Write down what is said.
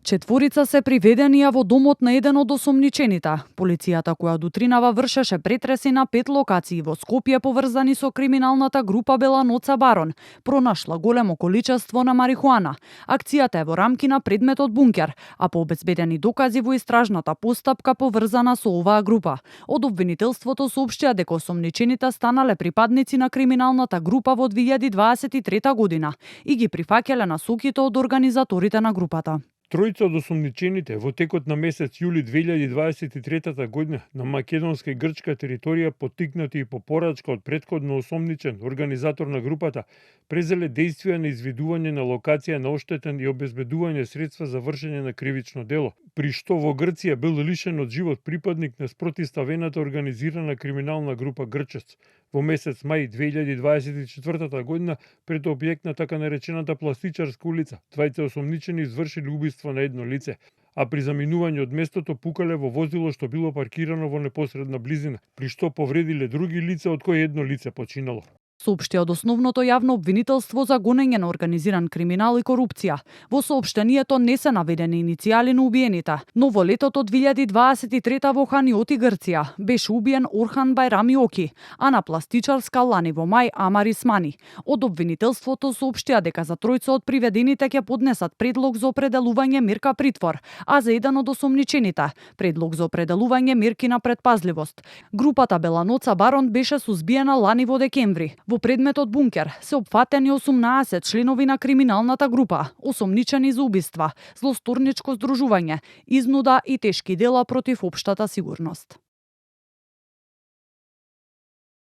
Четворица се приведени во домот на еден од осомничените. Полицијата која дутринава вршеше претреси на 5 локации во Скопје поврзани со криминалната група Беланоца Барон, пронашла големо количество на марихуана. Акцијата е во рамки на предметот бункер, а по обезбедени докази во истражната постапка поврзана со оваа група. Од обвинителството соопштија дека осомничените станале припадници на криминалната група во 2023 година и ги прифаќале насоките од организаторите на групата. Тројца од осомничените во текот на месец јули 2023 година на македонска и грчка територија, поттикнати и по порачка од претходно осомничен организатор на групата, презеле действија на изведување на локација на оштетен и обезбедување средства за вршење на кривично дело, при што во Грција бил лишен од живот припадник на спротивставената организирана криминална група Грчец. Во месец мај 2024 година пред објект на така наречената Пластичарска улица, двајца осомничени извршили убиство на едно лице, а при заминување од местото пукале во возило што било паркирано во непосредна близина, при што повредиле други лица, од кои едно лице починало. Соопшти од основното јавно обвинителство за гонење на организиран криминал и корупција. Во соопштението не се наведени иницијали на убиените, но во летото 2023 во Ханиоти, Грција, беше убиен Орхан Байрами Оки, а на Пластичарска лани во мај Амар Исмани. Од обвинителството соопштија дека за тројца од приведените ќе поднесат предлог за определување мерка притвор, а за еден од осомничените предлог за определување мерки на предпазливост. Групата Беланоца Барон беше сузбиена лани во декември. Во предметот бункер се опфатени 18 членови на криминалната група, осомничени за убиства, злосторничко здружување, изнуда и тешки дела против општата сигурност.